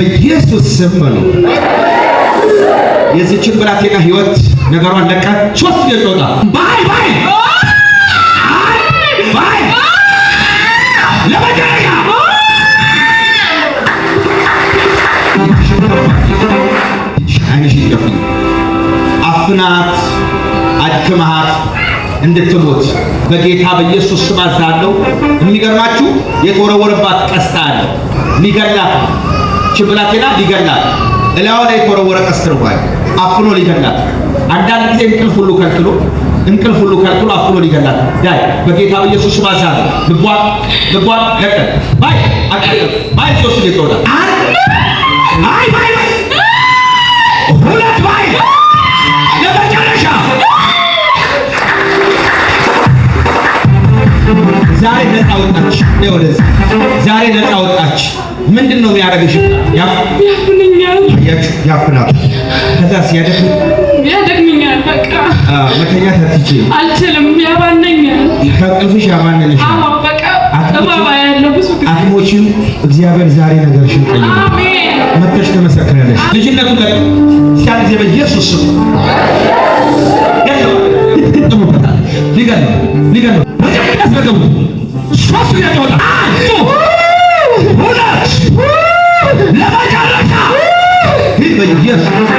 በኢየሱስ ስም በሉ። የዚችን ብላቴና ህይወት ነገሯን ለቀ ሶስት ጊዜ ወጣ። Bye bye bye ለመጨረሻ ዓይንሽን ጨፍኝ። አፍናት አድክመሃት እንድትሞት በጌታ በኢየሱስ ስም አዛለሁ። የሚገርማችሁ የተወረወረባት ቀስት አለ ሊገላት ይህች ብላቴና ሊገላት እላዋ ላይ የተወረወረ ቀስት ነው። አፍኖ ሊገላት አንዳንድ ጊዜ እንቅልፍ ሁሉ ከልክሎ እንቅልፍ ሁሉ ከልክሎ አፍኖ ሊገላት ዳይ በጌታ በኢየሱስ ስም አዛለሁ። ልቧን ልቧን ለቀ bye አቃጠል bye ሶስት ጊዜ ተወጣ። አንድ bye bye ሁለት bye ለመጨረሻ ዛሬ ነፃ ወጣች። ወደዚህ ዛሬ ነፃ ወጣች። ምንድን ነው የሚያደርግሽ? ያፍነኛል። አያችሁ፣ ያፍናል። ከዛ ሲያደክም ያደክመኛል። በቃ መተኛት አትችይም። አልችልም። ያባነኛል። ከእንቅልፍሽ ያባንንሻል። አዎ በቃ እባባ ያለው ብዙ ጊዜ አቅሞችም እግዚአብሔር ዛሬ ነገርሽን ቀይሮ አሜን። መተሽ ትመሰክሪያለሽ። ልጅነቱን ለቅ ሲያን ጊዜ በኢየሱስ ስም ገጥሞበታል። ሊገለው ሊገለው ያስመገቡ ሶስት ጊዜ ተወጣ። አንድ ሁለት ለመጨረሻ ይህ በኢየሱስ